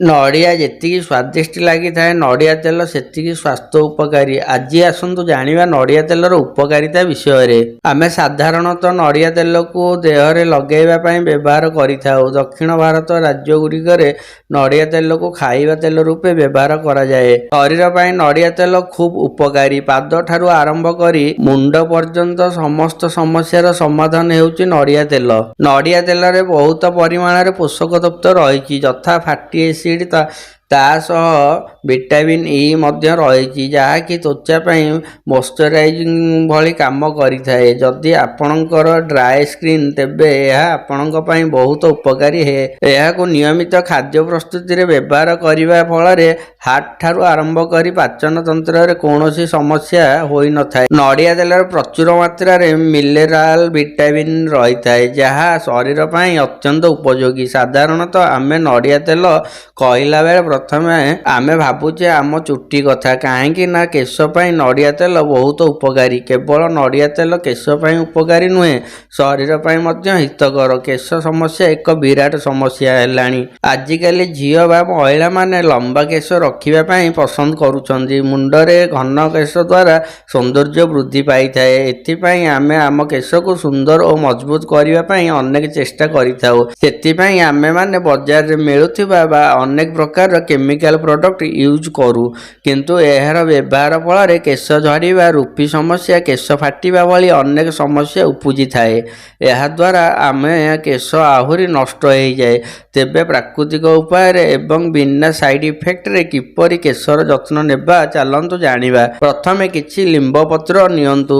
ନଡ଼ିଆ ଯେତିକି ସ୍ୱାଦିଷ୍ଟ ଲାଗିଥାଏ, ନଡ଼ିଆ ତେଲ ସେତିକି ସ୍ୱାସ୍ଥ୍ୟ ଉପକାରୀ। ଆଜି ଆସନ୍ତୁ ଜାଣିବା ନଡ଼ିଆ ତେଲର ଉପକାରିତା ବିଷୟରେ। ଆମେ ସାଧାରଣତଃ ନଡ଼ିଆ ତେଲକୁ ଦେହରେ ଲଗାଇବା ପାଇଁ ବ୍ୟବହାର କରିଥାଉ। ଦକ୍ଷିଣ ଭାରତ ରାଜ୍ୟଗୁଡ଼ିକରେ ନଡ଼ିଆ ତେଲକୁ ଖାଇବା ତେଲ ରୂପେ ବ୍ୟବହାର କରାଯାଏ। ଶରୀର ପାଇଁ ନଡ଼ିଆ ତେଲ ଖୁବ୍ ଉପକାରୀ। ପାଦଠାରୁ ଆରମ୍ଭ କରି ମୁଣ୍ଡ ପର୍ଯ୍ୟନ୍ତ ସମସ୍ତ ସମସ୍ୟାର ସମାଧାନ ହେଉଛି ନଡ଼ିଆ ତେଲ। ନଡ଼ିଆ ତେଲରେ ବହୁତ ପରିମାଣରେ ପୋଷକ ତତ୍ତ୍ୱ ରହିଛି, ଯଥା ଫ୍ୟାଟି ଏସିଡ୍, ତା ସହ ଭିଟାମିନ୍ ଇ ମଧ୍ୟ ରହିଛି, ଯାହାକି ତ୍ୱଚା ପାଇଁ ମଏଶ୍ଚରାଇଜିଂ ଭଳି କାମ କରିଥାଏ। ଯଦି ଆପଣଙ୍କର ଡ୍ରାଏ ସ୍କିନ୍, ତେବେ ଏହା ଆପଣଙ୍କ ପାଇଁ ବହୁତ ଉପକାରୀ। ଏହାକୁ ନିୟମିତ ଖାଦ୍ୟ ପ୍ରସ୍ତୁତିରେ ବ୍ୟବହାର କରିବା ଫଳରେ ହାର୍ଟ ଠାରୁ ଆରମ୍ଭ କରି ପାଚନ ତନ୍ତ୍ରରେ କୌଣସି ସମସ୍ୟା ହୋଇନଥାଏ। ନଡ଼ିଆ ତେଲରେ ପ୍ରଚୁର ମାତ୍ରାରେ ମିନେରାଲ, ଭିଟାମିନ୍ ରହିଥାଏ, ଯାହା ଶରୀର ପାଇଁ ଅତ୍ୟନ୍ତ ଉପଯୋଗୀ। ସାଧାରଣତଃ ଆମେ ନଡ଼ିଆ ତେଲ କହିଲା ବେଳେ ପ୍ରଥମେ ଆମେ ଭାବୁଛେ ଆମ ଚୁଟି କଥା, କାହିଁକି ନା କେଶ ପାଇଁ ନଡ଼ିଆ ତେଲ ବହୁତ ଉପକାରୀ। କେବଳ ନଡ଼ିଆ ତେଲ କେଶ ପାଇଁ ଉପକାରୀ ନୁହେଁ, ଶରୀର ପାଇଁ ମଧ୍ୟ ହିତକର। କେଶ ସମସ୍ୟା ଏକ ବିରାଟ ସମସ୍ୟା ହେଲାଣି। ଆଜିକାଲି ଝିଅ ବା ମହିଳାମାନେ ଲମ୍ବା କେଶ ରଖିବା ପାଇଁ ପସନ୍ଦ କରୁଛନ୍ତି। ମୁଣ୍ଡରେ ଘନ କେଶ ଦ୍ୱାରା ସୌନ୍ଦର୍ଯ୍ୟ ବୃଦ୍ଧି ପାଇଥାଏ। ଏଥିପାଇଁ ଆମେ ଆମ କେଶକୁ ସୁନ୍ଦର ଓ ମଜବୁତ କରିବା ପାଇଁ ଅନେକ ଚେଷ୍ଟା କରିଥାଉ। ସେଥିପାଇଁ ଆମେମାନେ ବଜାରରେ ମିଳୁଥିବା ବା ଅନେକ ପ୍ରକାରର କେମିକାଲ ପ୍ରଡକ୍ଟ ୟୁଜ୍ କରୁ। କିନ୍ତୁ ଏହାର ବ୍ୟବହାର ଫଳରେ କେଶ ଝଡ଼ିବା, ରୁପି ସମସ୍ୟା, କେଶ ଫାଟିବା ଭଳି ଅନେକ ସମସ୍ୟା ଉପୁଜିଥାଏ। ଏହାଦ୍ୱାରା ଆମେ କେଶ ଆହୁରି ନଷ୍ଟ ହେଇଯାଏ। ତେବେ ପ୍ରାକୃତିକ ଉପାୟରେ ଏବଂ ବିନା ସାଇଡ୍ ଇଫେକ୍ଟରେ କିପରି କେଶର ଯତ୍ନ ନେବା, ଚାଲନ୍ତୁ ଜାଣିବା। ପ୍ରଥମେ କିଛି ଲିମ୍ବ ପତ୍ର ନିଅନ୍ତୁ।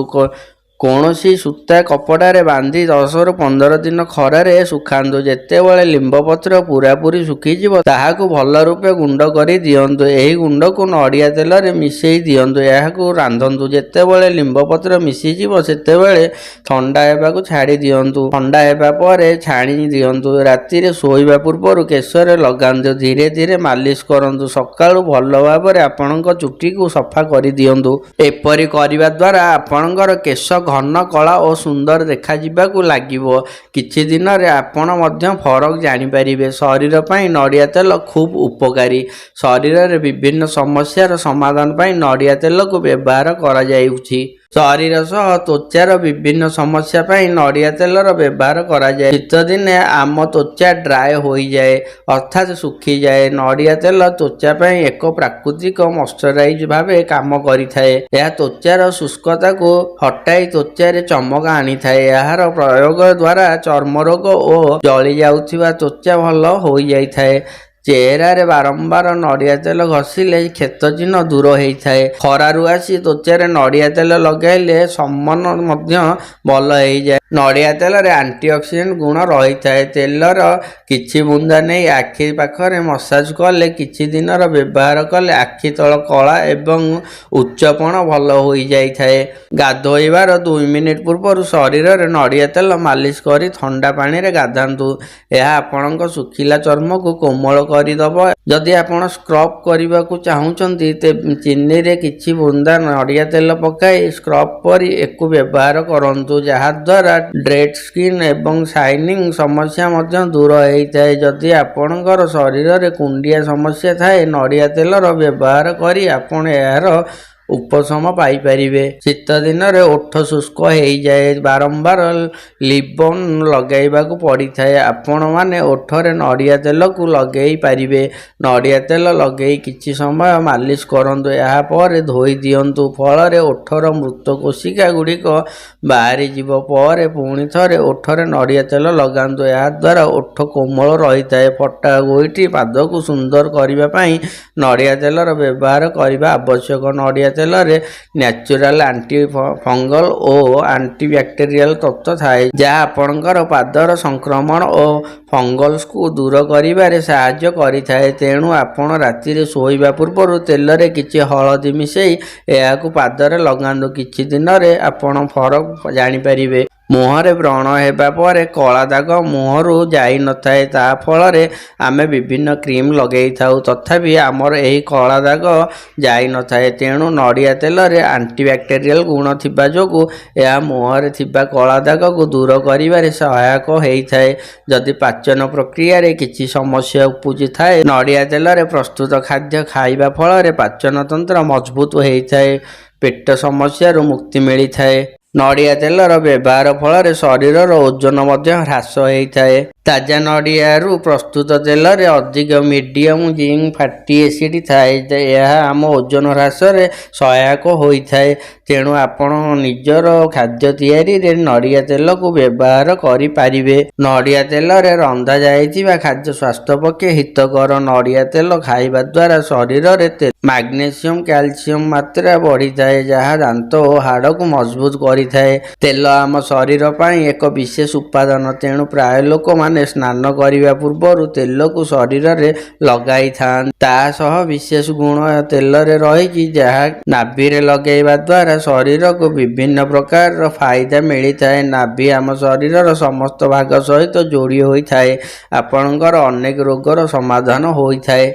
କୌଣସି ସୂତା କପଡ଼ାରେ ବାନ୍ଧି 10ରୁ 15 ଦିନ ଖରାରେ ଶୁଖାନ୍ତୁ। ଯେତେବେଳେ ଲିମ୍ବ ପତ୍ର ପୂରାପୂରି ଶୁଖିଯିବ, ତାହାକୁ ଭଲ ରୂପେ ଗୁଣ୍ଡ କରି ଦିଅନ୍ତୁ। ଏହି ଗୁଣ୍ଡକୁ ନଡ଼ିଆ ତେଲରେ ମିଶାଇ ଦିଅନ୍ତୁ। ଏହାକୁ ରାନ୍ଧନ୍ତୁ। ଯେତେବେଳେ ଲିମ୍ବ ପତ୍ର ମିଶିଯିବ, ସେତେବେଳେ ଥଣ୍ଡା ହେବାକୁ ଛାଡ଼ି ଦିଅନ୍ତୁ। ଥଣ୍ଡା ହେବା ପରେ ଛାଣି ଦିଅନ୍ତୁ। ରାତିରେ ଶୋଇବା ପୂର୍ବରୁ କେଶରେ ଲଗାନ୍ତୁ। ଧୀରେ ଧୀରେ ମାଲିସ କରନ୍ତୁ। ସକାଳୁ ଭଲ ଭାବରେ ଆପଣଙ୍କ ଚୁଟିକୁ ସଫା କରିଦିଅନ୍ତୁ। ଏପରି କରିବା ଦ୍ୱାରା ଆପଣଙ୍କର କେଶ ଘନ, କଳା ଓ ସୁନ୍ଦର ଦେଖାଯିବାକୁ ଲାଗିବ। କିଛି ଦିନରେ ଆପଣ ମଧ୍ୟ ଫରକ ଜାଣିପାରିବେ। ଶରୀର ପାଇଁ ନଡ଼ିଆ ତେଲ ଖୁବ୍ ଉପକାରୀ। ଶରୀରରେ ବିଭିନ୍ନ ସମସ୍ୟାର ସମାଧାନ ପାଇଁ ନଡ଼ିଆ ତେଲକୁ ବ୍ୟବହାର କରାଯାଉଛି। ଶରୀର ସହ ତ୍ୱଚାର ବିଭିନ୍ନ ସମସ୍ୟା ପାଇଁ ନଡ଼ିଆ ତେଲର ବ୍ୟବହାର କରାଯାଏ। ଶୀତଦିନେ ଆମ ତ୍ୱଚା ଡ୍ରାଏ ହୋଇଯାଏ, ଅର୍ଥାତ୍ ଶୁଖିଯାଏ। ନଡ଼ିଆ ତେଲ ତ୍ୱଚା ପାଇଁ ଏକ ପ୍ରାକୃତିକ ମଏଶ୍ଚରାଇଜ ଭାବେ କାମ କରିଥାଏ। ଏହା ତ୍ୱଚାର ଶୁଷ୍କତାକୁ ହଟାଇ ତ୍ୱଚାରେ ଚମକ ଆଣିଥାଏ। ଏହାର ପ୍ରୟୋଗ ଦ୍ୱାରା ଚର୍ମ ରୋଗ ଓ ଜଳି ଯାଉଥିବା ତ୍ୱଚା ଭଲ ହୋଇଯାଇଥାଏ। ଚେହେରାରେ ବାରମ୍ବାର ନଡ଼ିଆ ତେଲ ଘଷିଲେ କ୍ଷତ ଚିହ୍ନ ଦୂର ହେଇଥାଏ। ଖରାରୁ ଆସି ତ୍ୱଚାରେ ନଡ଼ିଆ ତେଲ ଲଗାଇଲେ ସନବର୍ନ ମଧ୍ୟ ଭଲ ହେଇଯାଏ। ନଡ଼ିଆ ତେଲରେ ଆଣ୍ଟିଅକ୍ସିଡେଣ୍ଟ ଗୁଣ ରହିଥାଏ। ତେଲର କିଛି ବୁନ୍ଦା ନେଇ ଆଖି ପାଖରେ ମସାଜ କଲେ, କିଛି ଦିନର ବ୍ୟବହାର କଲେ ଆଖି ତଳ କଳା ଏବଂ ଉଚ୍ଚପଣ ଭଲ ହୋଇଯାଇଥାଏ। ଗାଧୋଇବାର 2 ମିନିଟ୍ ପୂର୍ବରୁ ଶରୀରରେ ନଡ଼ିଆ ତେଲ ମାଲିସ କରି ଥଣ୍ଡା ପାଣିରେ ଗାଧାନ୍ତୁ। ଏହା ଆପଣଙ୍କ ଶୁଖିଲା ଚର୍ମକୁ କୋମଳ କରିଦେବ। ଯଦି ଆପଣ ସ୍କ୍ରବ୍ କରିବାକୁ ଚାହୁଁଛନ୍ତି, ତେବେ ଚିନିରେ କିଛି ବୁନ୍ଦା ନଡ଼ିଆ ତେଲ ପକାଇ ସ୍କ୍ରବ୍ ପରି ଏକୁ ବ୍ୟବହାର କରନ୍ତୁ, ଯାହାଦ୍ୱାରା ଡେଡ୍ ସ୍କିନ୍ ଏବଂ ସାଇନିଂ ସମସ୍ୟା ମଧ୍ୟ ଦୂର ହେଇଥାଏ। ଯଦି ଆପଣଙ୍କର ଶରୀରରେ କୁଣ୍ଡିଆ ସମସ୍ୟା ଥାଏ, ନଡ଼ିଆ ତେଲର ବ୍ୟବହାର କରି ଆପଣ ଏହାର ଉପଶମ ପାଇପାରିବେ। ଶୀତଦିନରେ ଓଠ ଶୁଷ୍କ ହେଇଯାଏ। ବାରମ୍ବାର ଲିପ୍ ବାମ୍ ଲଗାଇବାକୁ ପଡ଼ିଥାଏ। ଆପଣମାନେ ଓଠରେ ନଡ଼ିଆ ତେଲକୁ ଲଗାଇ ପାରିବେ। ନଡ଼ିଆ ତେଲ ଲଗାଇ କିଛି ସମୟ ମାଲିସ କରନ୍ତୁ। ଏହାପରେ ଧୋଇ ଦିଅନ୍ତୁ। ଫଳରେ ଓଠର ମୃତ କୋଷିକା ଗୁଡ଼ିକ ବାହାରିଯିବ। ପରେ ପୁଣି ଥରେ ଓଠରେ ନଡ଼ିଆ ତେଲ ଲଗାନ୍ତୁ। ଏହାଦ୍ୱାରା ଓଠ କୋମଳ ରହିଥାଏ। ଫଟା ଗୋଇଠି ପାଦକୁ ସୁନ୍ଦର କରିବା ପାଇଁ ନଡ଼ିଆ ତେଲର ବ୍ୟବହାର କରିବା ଆବଶ୍ୟକ। ନଡ଼ିଆ ତେଲରେ ନ୍ୟାଚୁରାଲ ଆଣ୍ଟି ଫଙ୍ଗଲ ଓ ଆଣ୍ଟି ବ୍ୟାକ୍ଟେରିଆଲ ତତ୍ତ୍ୱ ଥାଏ, ଯାହା ଆପଣଙ୍କର ପାଦର ସଂକ୍ରମଣ ଓ ଫଙ୍ଗସକୁ ଦୂର କରିବାରେ ସାହାଯ୍ୟ କରିଥାଏ। ତେଣୁ ଆପଣ ରାତିରେ ଶୋଇବା ପୂର୍ବରୁ ତେଲରେ କିଛି ହଳଦୀ ମିଶାଇ ଏହାକୁ ପାଦରେ ଲଗାନ୍ତୁ। କିଛି ଦିନରେ ଆପଣ ଫରକ ଜାଣିପାରିବେ। ମୁହଁରେ ବ୍ରଣ ହେବା ପରେ କଳା ଦାଗ ମୁହଁରୁ ଯାଇନଥାଏ। ତା ଫଳରେ ଆମେ ବିଭିନ୍ନ କ୍ରିମ୍ ଲଗେଇଥାଉ, ତଥାପି ଆମର ଏହି କଳା ଦାଗ ଯାଇନଥାଏ। ତେଣୁ ନଡ଼ିଆ ତେଲରେ ଆଣ୍ଟିବ୍ୟାକ୍ଟେରିଆଲ ଗୁଣ ଥିବା ଯୋଗୁଁ ଏହା ମୁହଁରେ ଥିବା କଳା ଦାଗକୁ ଦୂର କରିବାରେ ସହାୟକ ହୋଇଥାଏ। ଯଦି ପାଚନ ପ୍ରକ୍ରିୟାରେ କିଛି ସମସ୍ୟା ଉପୁଜିଥାଏ, ନଡ଼ିଆ ତେଲରେ ପ୍ରସ୍ତୁତ ଖାଦ୍ୟ ଖାଇବା ଫଳରେ ପାଚନ ତନ୍ତ୍ର ମଜବୁତ ହୋଇଥାଏ, ପେଟ ସମସ୍ୟାରୁ ମୁକ୍ତି ମିଳିଥାଏ। ନଡ଼ିଆ ତେଲର ବ୍ୟବହାର ଫଳରେ ଶରୀରର ଓଜନ ମଧ୍ୟ ହ୍ରାସ ହୋଇଥାଏ। ତାଜା ନଡ଼ିଆରୁ ପ୍ରସ୍ତୁତ ତେଲରେ ଅଧିକ ମିଡିୟମ ଜିଙ୍କ୍ ଫ୍ୟାଟି ଏସିଡ୍ ଥାଏ। ଏହା ଆମ ଓଜନ ହ୍ରାସରେ ସହାୟକ ହୋଇଥାଏ। ତେଣୁ ଆପଣ ନିଜର ଖାଦ୍ୟ ତିଆରିରେ ନଡ଼ିଆ ତେଲକୁ ବ୍ୟବହାର କରିପାରିବେ। ନଡ଼ିଆ ତେଲରେ ରନ୍ଧା ଯାଇଥିବା ଖାଦ୍ୟ ସ୍ୱାସ୍ଥ୍ୟ ପକ୍ଷେ ହିତକର। ନଡ଼ିଆ ତେଲ ଖାଇବା ଦ୍ୱାରା ଶରୀରରେ ମାଗ୍ନେସିୟମ, କ୍ୟାଲସିୟମ ମାତ୍ରା ବଢ଼ିଥାଏ, ଯାହା ଦାନ୍ତ ଓ ହାଡ଼କୁ ମଜବୁତ କରିଥାଏ। ତେଲ ଆମ ଶରୀର ପାଇଁ ଏକ ବିଶେଷ ଉପାଦାନ। ତେଣୁ ପ୍ରାୟ ଲୋକମାନେ ସ୍ନାନ କରିବା ପୂର୍ବରୁ ତେଲକୁ ଶରୀରରେ ଲଗାଇଥାନ୍ତି। ତା ସହ ବିଶେଷ ଗୁଣ ତେଲରେ ରହିଛି, ଯାହା ନାଭିରେ ଲଗାଇବା ଦ୍ୱାରା ଶରୀରକୁ ବିଭିନ୍ନ ପ୍ରକାରର ଫାଇଦା ମିଳିଥାଏ। ନାଭି ଆମ ଶରୀରର ସମସ୍ତ ଭାଗ ସହିତ ଯୋଡ଼ି ହୋଇଥାଏ। ଆପଣଙ୍କର ଅନେକ ରୋଗର ସମାଧାନ ହୋଇଥାଏ।